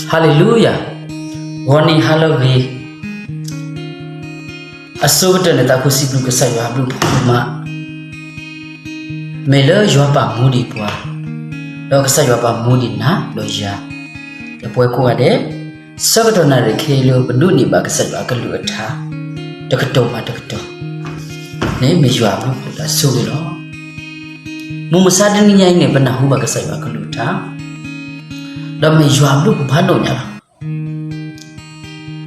ဟါလ့လူယၤ, ဂီၤနံၤဟါလၢအဂ့ၤ, အဆိကတၢၢ်န့ၣ် သးခုစံးဘျုးကစၢ်ယွၤအဘျုးအဖှိၣ်မး, မ့ၢ်လၢယွၤပာ်မူဒံးပှၤ, ဒီးကစၢ်ယွၤပာ်မူဒံးနၤဒီးယၤ, ဒီးပဝဲကိးဂၤဒဲး, ဆၢကတီၢ်နၣ်ရံၣ်ခဲအံၤလၢပဒိးန့ၢ်ဘၣ်ကစၢ်ယွၤအကလုၢ်အကထါ, တကတီၢ်ဘၣ်တကတီၢ်, န့ၣ်မ့ၢ်ယွၤအဘျုးအဖှိၣ်တၢ်ဆိၣ်ဂ့ၤလီၤ. မုၢ်မဆါတနံၤညါအံၤန့ၣ် ပနၢ်ဟူဘၣ်ကစၢ်ယွၤအကလုၢ်အကထါ, ဒီးမ့ၢ်ယွၤအဘျုးအဖှိၣ်ဖးဒိၣ်ညါလီၤ.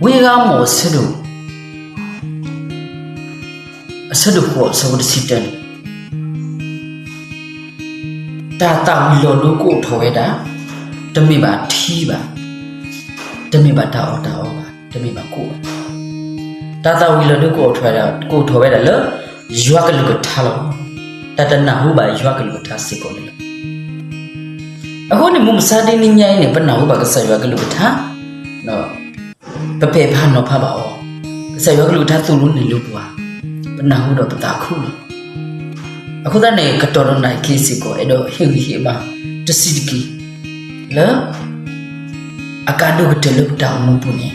ဝံအ့မီၣ်အဆၢဒိၣ်, အဆၢဒိၣ်ဃိးအဆၢဖိတဆံတၢန့ၣ်, တၢ်သၣ်ဝံၤလီၤဒိကအိၣ်ထီၣ်ဝဲဒၣ်, တမ့ၢ်ဘၣ်ထံဘၣ်, တမ့ၢ်ဘၣ်တၢ်အီၣ်တၢ်အီဘၣ်, တမ့ၢ်ဘၣ်ကိၣ်ဘၣ်, တၢ်သၣ်ဝံၤလီၤဒိကအိၣ်ထီၣ်ဝဲဒၣ်, ကအိၣ်ထီၣ်ဝဲဒၣ်လၢ ယွၤကလုၢ်ကထါလီၤ. တၢ်တနၢ်ဟူဘၣ်ယွၤကလုၢ်ကထါစ့ၢ်ကီးန့ၣ်လီၤ. အဃိန့ၣ် မုၢ်မဆါတနံၤညါအံၤန့ၣ် ပနၢ်ဟူဘၣ်ကစၢ်ယွၤကလုၢ်ကထါ, ပပဲာ်ဖးနီၤဖးဘၣ်အီၤ, ကစၢ်ယွၤကလုၢ်ကထါသိၣ်လိနဲၣ်လိပှၤ, ပနၢ်ဟူဒီးပသးခုလီၤ. အဃိသတးန့ၣ် ကတီၢ်ဒီးနၣ်ရံၣ်ခဲအံၤစ့ၢ်ကီး အဲၣ်ဒိးဟ့ၣ်ဂံၢ်ဟ့ၣ်ဘါ တဆံးတက့ၢ်, လၢ အကါဒိၣ်ကတၢၢ်လၢပတၢ်အိၣ်မူပူၤန့ၣ်,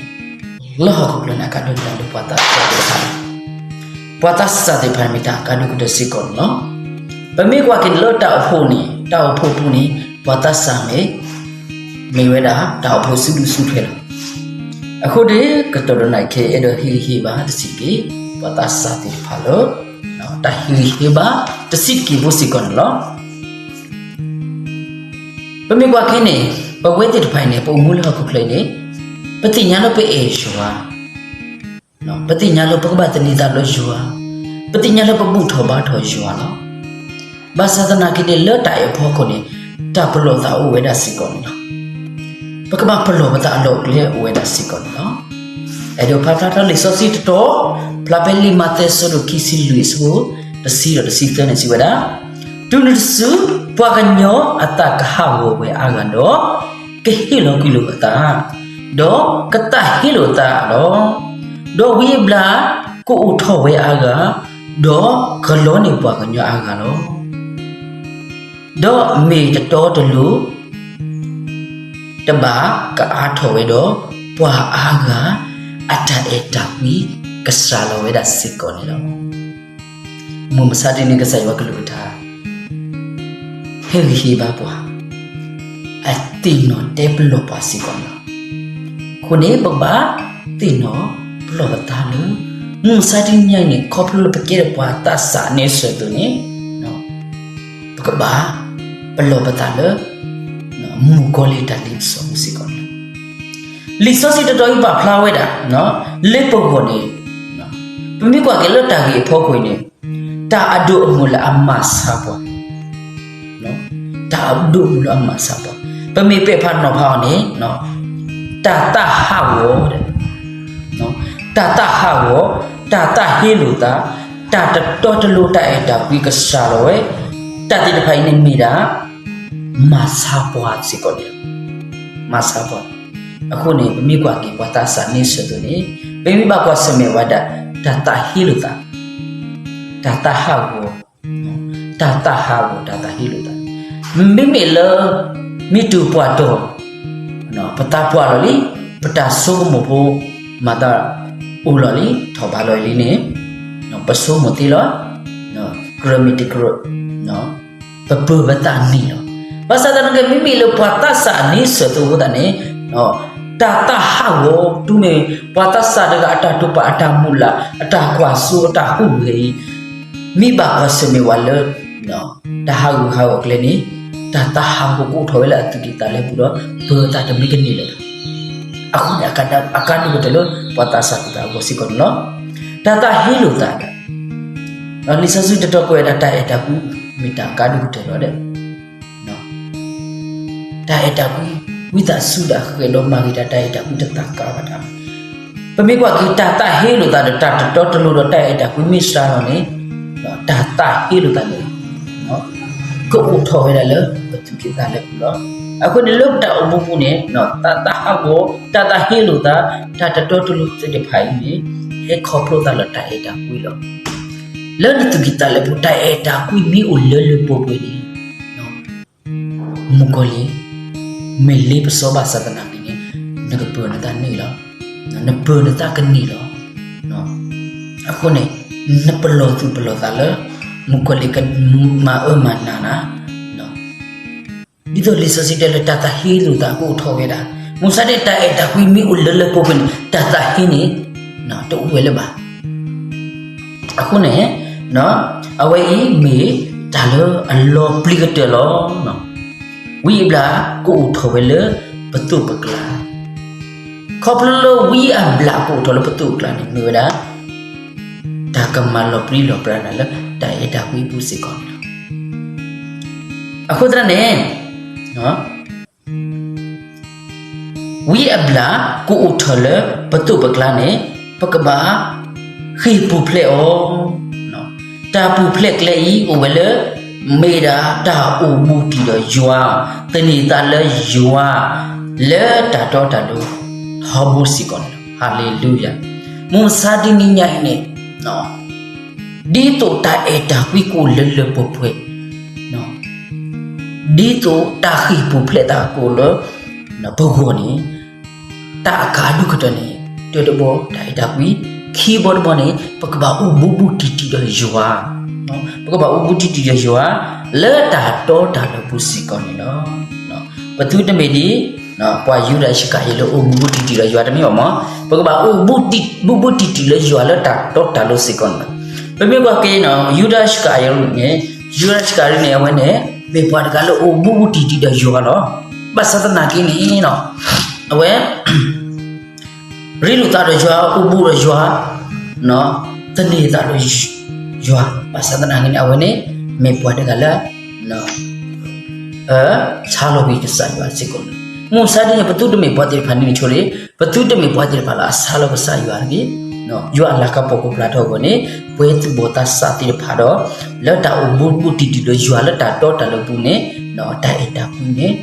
လၢဟီၣ်ခိၣ်ချၢန့ၣ် အကါဒိၣ်ကတၢၢ်လၢပှၤသးစၢ်သ့ၣ်တဖၣ်, ပှၤသးစၢ်သ့ၣ်တဖၣ်န့ၣ် မ့ၢ်တၢ်အကါဒိၣ်ကတၢၢ်စ့ၢ်ကီးန့ၣ်လီၤ. ပမ့ၢ်ကွၢ်က့ၤလၢတၢ်အိၣ်ဖှိၣ်န့ၣ်, တၢ်အိၣ်ဖှိၣ်ပူၤန့ၣ် ပှၤသးစၢ်မ့ၢ်, မ့ၢ်ဝဲဒၣ်တၢ်အိၣ်ဖှိၣ်စုဒုၣ်စုထွဲလီၤ. အဃိန့ၣ် ကတီၢ်ဒီးနၣ်ရံၣ်ခဲအံၤ အဲၣ်ဒိးဟ့ၣ်ဂံၢ်ဟ့ၣ်ဘါတဆံးတက့ၢ်, ပှၤသးစၢ်သ့ၣ်တဖၣ်လၢ တၢ်ဟ့ၣ်ဂံၢ်ဟ့ၣ်ဘါတဆံးတက့ၢ်ဖိစ့ၢ်ကီးန့ၣ်လီၤ. ပမ့ၢ်ကွၢ်က့ၤန့ၣ်, ပဝဲသ့ၣ်တဖၣ်အံၤန့ၣ် ပအိၣ်မူလၢဟီၣ်ခိၣ်ချၢအံၤန့ၣ်, ပသ့ၣ်ညါလၢပအဲၣ်ယွၤ, ပသ့ၣ်ညါလၢပကဘၣ်သန့ၤသးဒီးယွၤ, ပသ့ၣ်ညါလၢပဘူၣ်ထီၣ်ဘါထီၣ်ယွၤလီၤ. ဘၣ်ဆၣ်သနာ်က့န့ၣ် လၢတၢ်အဲၣ်အဖီခိၣ်န့ၣ်, တၢ်ပလီၢ်သးအိၣ်ဝဲဒၣ်စ့ၢ်ကီးန့ၣ်လီၤ. ပကဘၣ်ပလီၢ်ပသးအလီၢ်အကျဲအိၣ်ဝဲဒၣ်စ့ၢ်ကီးန့ၣ်လီၤ. အဲၣ်ဒိးဖးဖျါထီၣ်လံာ်စီဆှံတတီၤ, ဖျါဖဲလံာ်မးသဲအဆၢဒိၣ်ခံဆံလွံၢ်အဆၢဖိတဆံဒီးတဆံသၢန့ၣ် စံးဝဲဒၣ်, တုၤနုၤတစု, ပှၤကညီအသးကဟးဂီၤဝဲအါဂၤဒီး, ကဟ့ၣ်လီၤကွံာ်လိာ်အသး, ဒီးကသးဟ့လိာ်သးလီၤ. ဒီးဝံအဘျါကအိၣ်ထီၣ်ဝဲအါဂၤ, ဒီးကလီန့ၢ်ပှၤကညီအါဂၤလီၤ. ဒီးမ့ၢ်တတီတလိၤ တဘၣ်ကအါထီၣ်ဝဲဒီး, ပှၤအါဂၤအတၢ်အဲၣ်တၢ်ကွံကစှၤလီၤဝဲဒၣ်စ့ၢ်ကီးန့ၣ်လီၤ. မုၢ်မဆါတနံၤကစၢ်ယွၤကလုၢ်ကထါ ဟ့ၣ်ဂံၢ်ဟ့ၣ်ဘါပှၤ, အသ့ၣ်နီၣ်တဲပလီၢ်ပှၤစ့ၢ်ကီးန့ၣ်လီၤ. အဃိန့ၣ် ပကဘၣ်သ့ၣ်နီၣ်ပလီၢ်ပသးလၢ မုၢ်မဆါတနံၤညါအံၤန့ၣ် ခီဖျိလၢပကဲထီၣ်ပှၤသးစၢ်န့ၣ်အဆၢကတီၢ်န့ၣ် ပကဘၣ်ပလီၢ်ပသးလၢ မုၣ်ကီၤလံၢ်တၢ်လ့ပစီပူၤစ့ၢ်ကီးန့ၣ်လီၤ. လံာ်စီဆှံတတီၤအံၤပာ်ဖျါဝဲဒၣ် လၢပဂီၢ်န့ၣ် ပမ့ၢ်ကွၢ်က့ၤလၢတၢ်ဂ့ၢ်အဖီခိၣ်အံၤန့ၣ် တၢ်အဒိၣ်အမုၢ်လၢအမၤဆါပှၤ, တၢ်အဒိၣ်အမုၢ်လၢအမၤဆါပှၤ, ပမ့ၢ်ပဲာ်ဖးနီၤဖးအီၤန့ၣ် တၢ်သးဟးဂီၤ, တၢ်သးဟးဂီၤ, တၢ်သးဟ့လိာ်သး, တၢ်တတီတလိၤတၢ်အဲၣ်တၢ်ကွံကစှၤလီၤဝဲ, တၢ်သ့ၣ်တဖၣ်အံၤန့ၣ်မ့ၢ်ဒၣ် မၤဆါပှၤစ့ၢ်ကီးန့ၣ်လီၤ. မၤဆါပှၤ, အဃိန့ၣ် ပမ့ၢ်ကွၢ်က့ၤပှၤသးစၢ်န့ၣ်အဆၢကတီၢ်န့ၣ် ပမ့ၢ်ဘၣ်ကွၢ်ဆၢၣ်မဲာ်ဝဲဒၣ် တၢ်သးဟ့လိာ်သး, တၢ်သးဟးဂီၤ, တၢ်သးဟးဂီၤ တၢ်သးဟ့လိာ်သး, မ့မ့ၢ်လၢ မ့ၢ်တုၤပှၤတီၢ် ပသးပှၢ်လီၤလံ, ပတၢ်ဆိကမိၣ်ဖိ မၤသးအိၣ်လီၤလံ, ထီၣ်ဘးလီၤလံန့ၣ် ပဆိကမိၣ်သ့လီၤ, ကြၢးမ့ၢ်တကြၢး ပပၢၤပသးန့ၣ်လီၤ. ဘၣ်ဆၣ်သနာ်က့ မ့မ့ၢ်လၢပှၤသးစၢ်န့ၣ်အဆၢကတီၢ်အဃိသတးန့ၣ် တၢ်သးဟးဂီၤ တုၤမ့ၢ်ပှၤသးစၢ်တဂၤအတၢ်တိာ်ပာ် အတၢ်မုၢ်လၢ် အတၢ်ကွၢ်စိ အတၢ်ဟူးဂဲၤအံၤ မ့ၢ်ဘၣ်ကွၢ်ဆၢၣ်မဲာ်ဝဲလၢ တၢ်ဟးဂူာ်ဟးဂီၤအကျဲန့ၣ် တၢ်သးဟးဂီၤကအိၣ်ထီၣ်ဝဲလၢအသူၣ်ကံၢ်သးလဲပူၤဒီး ပၢၤသးတမံၤကန့ၢ်လၢၤဘၣ်. အဃိန့ၣ် အကါဒိၣ်ကတၢၢ်လၢပှၤသးစၢ်သ့ၣ်တဖၣ်အဂီၢ်စ့ၢ်ကီးန့ၣ်လီၤ. တၢ်သးဟ့လိာ်သးဒီး လံာ်စီဆှံတတီၤကွဲးဝဲဒၣ် တၢ်အဲၣ်တၢ်ကွံ မ့ၢ်တၢ်အကါဒိၣ်ကတၢၢ်လီၤဒီး တၢ်အဲၣ်တၢ်ကွံ ဝံသးစူၤဒၣ်ဃဲၤဒီးမၤဂ့ၤတၢ် တၢ်အဲၣ်တၢ်ကွံတသးကါဘၣ်တၢ်. ပမ့ၢ်ကွၢ်က့ၤတၢ်သးဟ့လိာ်သးဒီး တၢ်တတီတလိၤဒီးတၢ်အဲၣ်တၢ်ကွံမ့ၢ်စှၤလီၤန့ၣ် တၢ်သးဟ့လိာ်သးန့ၣ် ကအိၣ်ထီၣ်ဝဲဒၣ်လၢပသူၣ်ကံၢ်သးလဲပူၤလီၤ. အဃိန့ၣ်လၢပတၢ်အိၣ်မူပူၤန့ၣ် တၢ်သးဟးဂီၤ တၢ်သးဟ့လိာ်သး တၢ်တတီတလိၤသ့ၣ်တဖၣ်အံၤန့ၣ် ဟဲခီဖျိသးလၢတၢ်အဲၣ်တၢ်ကွံလီၤ. လၢနသူၣ်ကံၢ်သးလဲပူၤ တၢ်အဲၣ်တၢ်ကွံမ့ၢ်အိၣ်လၢလၢပှဲၤပှဲၤန့ၣ် မုၣ်ကီၤလံၢ် မ့ၢ်လ့ပစီဘၣ်ဆၣ်သနာ်က့န့ၣ် နကပၢၤနသးန့ၣ်လီၤ. နပၢၤနသးကန့ၢ်လီၤ. အဃိန့ၣ် နပလီၢ်သူၣ်ပလီၢ်သးလၢ မုၣ်ကီၤလံၢ်ကမၤအၢမၤနးနၤ ဒ်သိးလံာ်စီဆှံတဲလၢတၢ်သးဟ့လိာ်သးကအိၣ်ထီၣ်ဝဲဒၣ်, မုၢ်မဆါတနံၤ တၢ်အဲၣ်တၢ်ကွံမ့ၢ်အိၣ်လၢလၢပှဲၤပှဲၤန့ၣ် တၢ်သးဟ့န့ၣ် တအိၣ်ဝဲလၢၤဘၣ်. အဃိန့ၣ် အဝဲအံၤမ့ၢ်တၢ်လၢအလီၤပျံၤကတၢၢ်လီၤ. ဝံအဘျၣ်ကအိၣ်ထီၣ်ဝဲလၢပသိးပကျါ, ခီဖျိလၢဝံအဘျၣ်ကအိၣ်ထီၣ်လၢပသိးပကျါန့ၣ် မ့ၢ်ဝဲဒၣ် တၢ်ကမၤလီၤပျံၤလီၤပြါနၤလၢတၢ်အဲၣ်တၢ်ကွံအပူၤစ့ၢ်ကီးန့ၣ်လီၤ. အဃိသတးန့ၣ် ဝံအဘျၣ်ကအိၣ်ထီၣ်လၢပသိးပကျါန့ၣ် ပကဘၣ်ဃ့ၢ်ပူၤဖျဲးအီၤ. တၢ်ပူၤဖျဲးကျဲအံၤအိၣ်ဝဲလၢ မ့ၢ်ဒၣ်တၢ်အိၣ်ဘူးတံၢ်ဒီးယွၤ, သန့ၤသးလၢယွၤ လၢတၢ်တီတၢ်လိၤထီဘိစ့ၢ်ကီးန့ၣ်လီၤ. ဟၤလ့လူယၤ. မုၢ်မဆါတနံၤညါအံၤန့ၣ် ဒ်သိးတၢ်အဲၣ်တၢ်ကွံကအိၣ်လၢလၢပှဲၤပှဲၤ, ဒ်သိးတၢ်ဃ့ၢ်ပူၤဖျဲးသးကအိၣ်လၢပဂီၢ်န့ၣ် တၢ်အကါဒိၣ်ကတၢၢ်န့ၣ် တၢတဘီ တၢ်အဲၣ်တၢ်ကွံ, ခံဘီတဘီန့ၣ် ပကဘၣ်အိၣ်ဘူးဘူးတံၢ်တံၢ်ဒီးယွၤ, ပကဘၣ်အိၣ်ဘူးတံၢ်တံၢ်ဒီးယွၤ လၢတၢ်တီတၢ်လိၤပူၤစ့ၢ်ကီးန့ၣ်လီၤ. ပသုတမ့ၢ်ဒ် ပှၤယူဒၤအံၣ်စကၤရံၤလၢအိၣ်ဘူးဘူးတံၢ်တံၢ်ဒီးယွၤတမ့ၢ်ဘၣ်မး, ပကဘၣ်အိၣ်ဘူးဘူးတံၢ်တံၢ်လၢယွၤလၢတၢ်တီတၢ်လိၤစ့ၢ်ကီးန့ၣ်လီၤ. ပမ့ၢ်ကွၢ်က့ၤ ယူဒၤအံၣ်စကၤရံၤန့ၣ်, ယူဒၤအံၣ်စကၤရံၤန့ၣ် အဝဲန့ၣ် မ့ၢ်ပှၤတဂၤလၢအိၣ်ဘူးဘူးတံၢ်တံၢ်ဒီးယွၤလီၤ. ဘၣ်ဆၣ်သနာ်က့န့ၣ် အဝဲ ရ့လိာ်သးဒီးယွၤ, အိၣ်ဘူးဒီးယွၤ, သန့ၤသးဒီးယွၤ, ဘၣ်ဆၣ်သနာ်က့န့ၣ် အဝဲန့ၣ် မ့ၢ်ပှၤတဂၤလၢ ဆါလီၤကွံာ်ကစၢ်ယွၤစ့ၢ်ကီးန့ၣ်လီၤ. မုၢ်မဆါတနံၤ ပသုတမ့ၢ်ပှၤသ့ၣ်တဖၣ်န့ၣ်ဆိတဂ့ၤ, ပသုတမ့ၢ်ပှၤသ့ၣ်တဖၣ်လၢအဆါလီၤကစၢ်ယွၤတဂ့ၤ. ယွၤအလၤကပီၤကဖျါထီၣ်အဂီၢ်န့ၣ် ပှၤသူၣ်ဘီၣ်သးစၢ်သ့ၣ်တဖၣ်ဒီး လၢတၢ်အိၣ်ဘူးဘူးတံၢ်တံၢ်လၢယွၤလၢတၢ်တီတၢ်လိၤပူၤန့ၣ် တၢ်အဲၣ်တၢ်ကွံန့ၣ်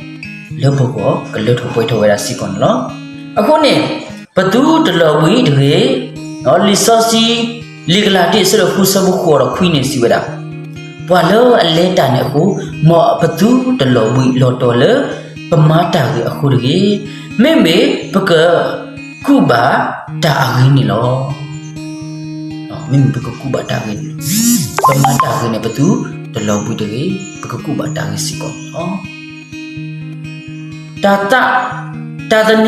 လၢပဂီၢ်ကလၢထီၣ်ပှဲၤထီၣ်ဝဲဒၣ်စ့ၢ်ကီးန့ၣ်လီၤ. အဃိန့ၣ် ပသုတလီၤဘှံးတဂ့ၤ. လံာ်စီဆှံ လံာ်ကလၤတံ အဆၢဒိၣ်ဃု ဆၢဖိဃိးဒီးခွံန့ၣ်စံးဝဲဒၣ်, ပှၤလၢအလဲၤတၢ်န့ၣ်အဃိ, မ်ပသုတလီၤဘှံးလီၤတီၤလၢ ပမၤတၢ်ဂ့ၤအဃိတဂ့ၤ. မ့မ့ၢ်ပကကူးဘၣ်တၢ်အဂ့ၤန့ၣ်လီၤ. မ့မ့ၢ်ပကကူးဘၣ်တၢ်ဂ့ၤန့ၣ်လီၤ. ပမၤတၢ်ဂ့ၤန့ၣ် ပသုတလီၤဘှံးတဂ့ၤ, ပကကူးဘၣ်တၢ်ဂ့ၤစ့ၢ်ကီးန့ၣ်လီၤ. တၢ်သး, တၢ်သန့ၤ